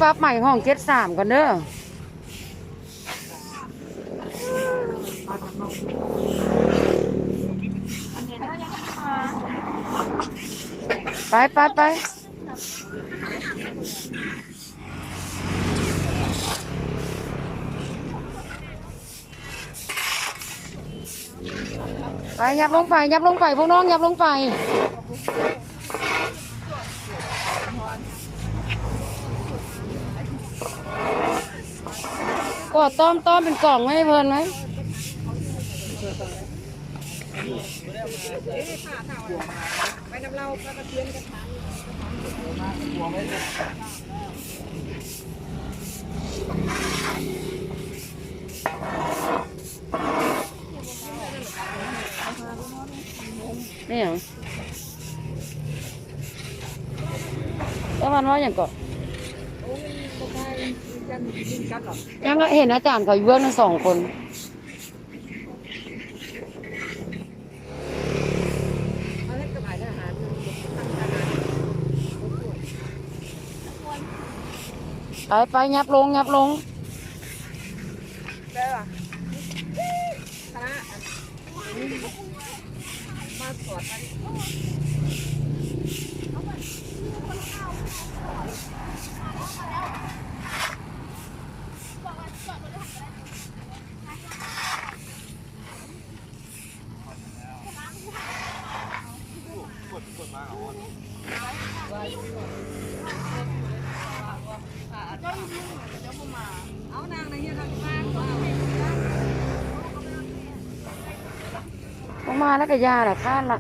ປັບໃໝຫ້ອງເຈັດສາມກ່ອນເດີ. ໄປ ໄປ ໄປ. ໄປ ຫຍັບລົງໄປ ຫຍັບລົງໄປ ພວກນ້ອງ ຫຍັບລົງໄປ. ກວາດຕ້ອມໆ ເປັນກອງໄວ້ໃຫ້ເພິ່ນໄວ້. ໄປນຳລາວ ປາຕະເພຍນກັນ. ແມ່ນຫຍັງ? ຕາວັນເວົ້າຫຍັງເກາະ? ຍັງເຫັນອາຈານເຂົາຢູ່ເບື້ອງນັ້ນສອງຄົນ. ໄປ ໄປ ຫຍັບລົງ ຫຍັບລົງ. ບໍ່ມາແລ້ວກະຢ່າລະ ຄ້ານລະ.